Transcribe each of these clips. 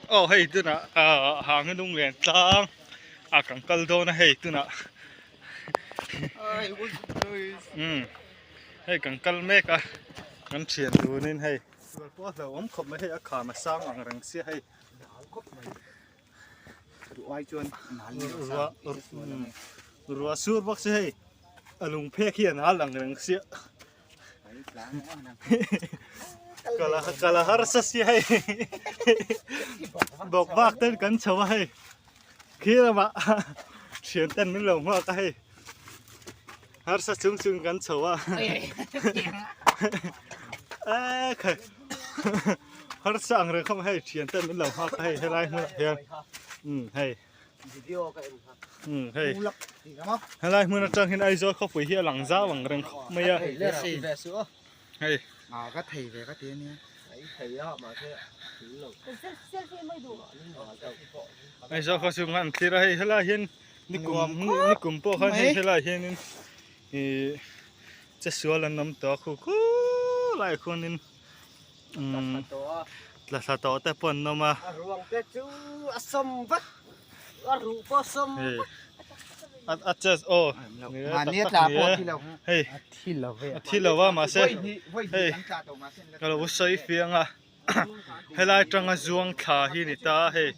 Aw hei tunah ah hang hi lunglen tlang a kan kal dawn a hei tunah umm hei kan kal mek a kan thian tunin hei sual pawh a hlauhawm khawp mai hei a kham a sang ang reng sia hei ruah sur bawk si hei a lung phek hi a nal ang reng sia. Kala kala harsa si hei bawk bak ten kan chho a hei khi lamah thian ten min lo nghak a hei harsa chung chung kan chho a e khai harsa ang reng khawm hei thian ten min lo nghak a hei helai hmunah hian um hei Video ka en kha. Um hei. Helai hmun atang hian Aizawl khawpui hi a lang zau ang reng khawp mai a. Hei. A ka thei ve ka ti ania. Aizawl khaw chhung an thlir a hei helai hian nikum nikum pawh khan hei helai hianin ih chesual an awm tawh a khu khu lai khuanin umm tla thla tawh te pawh an awm a. A ruang te chu a sawm vek a ruh pawh a sawm vek a chest aw mahni a tla pawh a thi lo hei a thi lo ve a thi lo a mahse hei ka lo sawi fiang a helai tanga zuang thla hi ni ta a hei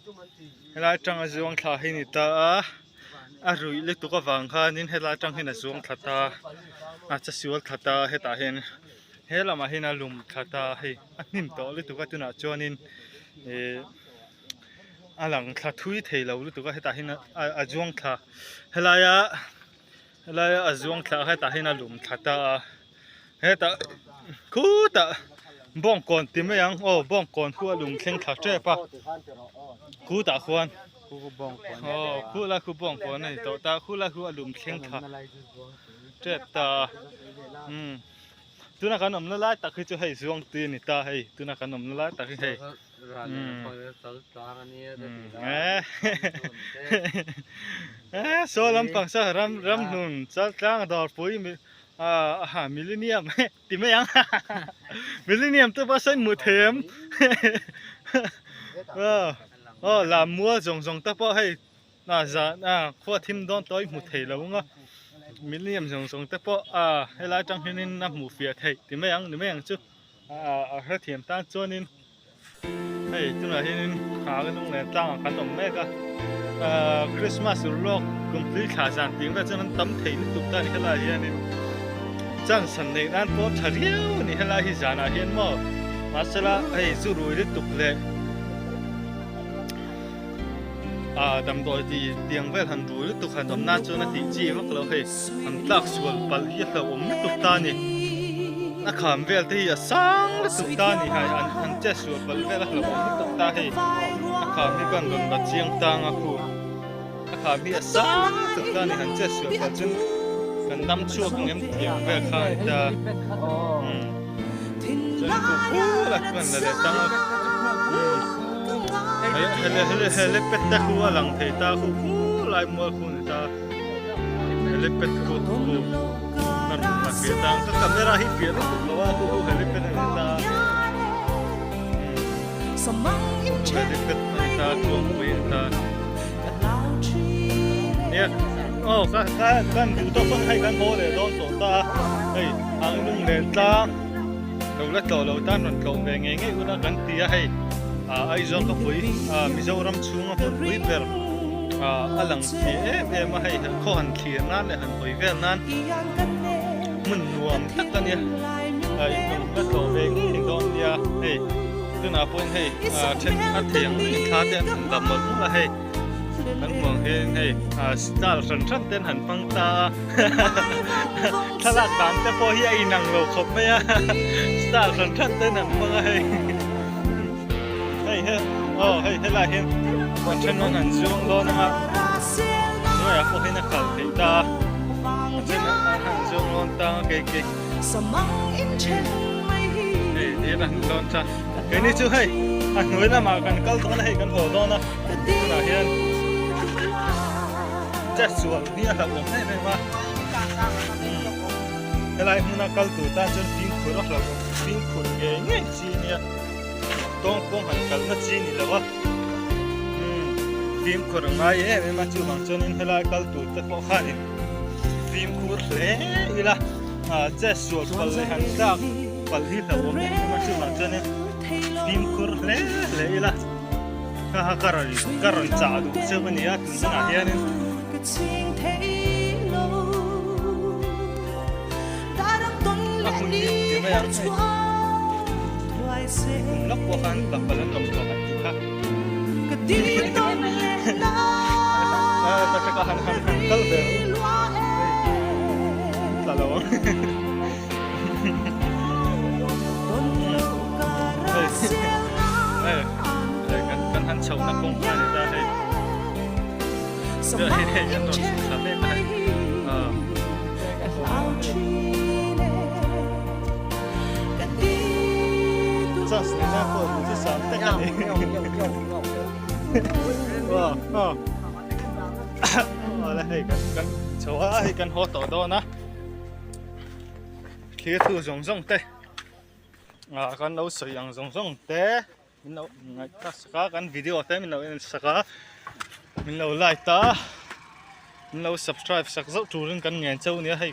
helai tanga zuang thla hi ni ta a a ruih lutuk avang khanin helai tang hian a zuang thla ta a che sual thla ta hetah hian He lamah hian a lum thla ta hei a hnim tawh lutuk a tunah chuanin ihh a lang thla thui thei lo lutuk a hetah hian a zuang thla helaia helaia a zuang thla a hetah hian a lum thla ta a hetah khutah bawngkawn ti mai ang aw bawngkawn khu a lum thleng thla tep a khutah khuan aw khulai khu bawngkawn a ni tawh ta khulai khu a lum thleng thla tep ta a umm. Tuna kan awmna lai tak hi chu hei zuang tui a ni ta hei tuna kan awmna lai tak hi hei eh saw lampang saw ram ram hnun chaltlang dawrpui mi ah millennium ti mai ang millennium te pawh sawi hmuh thei em aw lam mual zawng zawng te pawh hei A zan a khua thim dawn tawh i hmu thei lo ang a millennium zawng zawng te pawh a helai atang hianin a hmuh fiah theih ti mai ang ni mai ang chu a hrethiam tan chuanin hei tunah hianin ha ka hnung leh tlangah kan awm mek a ahh christmas urlawk kum hlui thla zan tih vel chuan an tam thei lutuk ta a ni helaiah hianin chance han neih nan pawh tha riau a ni helai hi zanah hian maw mahsela hei zu rui lutuk leh. Ah damdawi tih tiang vel han rul lutuk han awm nan chuan a tih chi vak lo hei an tlak sual palh hi a hlauhawm lutuk ta a ni a kham vel te hi a sang lutuk ta a ni hai an an che sual palh vel a hlauhawm lutuk ta hei a kham hi khan rawn la chiang tang a khu a kham hi a sang lutuk ta a ni han che sual palh chuan kan dam chhuak ang em tiang vel kha a ni ta umm chuan khu khur a chuan la leh tang a umm. Helipad te khu a lang thei ta khu khu lai mual khu ni ta helipad khu khu kan hmuh piah tang ka camera hi piah lutuk lo a khu khu helipad a ni ta helipad a ni ta chuangpui a ni ta nia aw ka ka kan duh tawk pawn hei kan haw leh dawn tawh ta hei ang lung leh tlang. Lo la tlawh lo tan rawn tlawh ve ngei ngei ula kan ti a hei ah Aizawl khawpui ah Mizoram chhunga hmunpui ber ah a lang thli em em a hei khaw han thlir nan leh han hawi vel nan hmun nuam tak a nia ah in rawn la tlawh ve ngei dawn nia hei tunah pawhin hei ah then a thei ang reng thla te an han la mawlh mawlh a hei. Kan hmuh ang hian hei style hran hran ten han hmang ta a thlalak dan te pawh hi a inang lo khawp mai a style hran hran ten han hmang a hei hei he aw hei helai hian a then an han zuang dawn ang a hnuaiah pawh hian a kal theih ta a a then an han zuang dawn ta ang a kei kei hei tir a han dawn ta keini chu hei a hnuai lamah kan kal dawn a hei kan haw dawn a. Tunah hian chet sual hi a hlauhawm em em a helai hmuna kal tur tan chuan fimkhur a hlauhawm fimkhur ngei ngei chi a nia tawng pawng han kalna chi ni lo a. Fimkhur a ngai em em a chuvang chuanin helai kal tur te pawh khanin fimkhur hle ila ah che sual palh leh han tlak palh hi hlauhawm em em a chuvang chuanin fimkhur hle hle ila kha kha ka rawn ka rawn chah duh cheu a ni a tun hunah hianin. A hmun hi ti mai ang hei kum lawk pawh khan tla palh an awm tawh an tih kha. Ka han han han kal ve tla lo ang. Hei hei kan kan han chhoh na kawng kha a ni ta hei. Hei hei an rawn chhuk thla mek a hei. Chas nena pawh duh chu sang tak a ni. Awle hei kan kan chho a hei kan haw tawh dawn a thlir thu zawng zawng te ah kan lo sawi ang zawng zawng te min lo ngaihtuah sak a kan video te min lo en sak a min lo like a min lo subscribe sak zauh turin kan ngen cheu nia hei.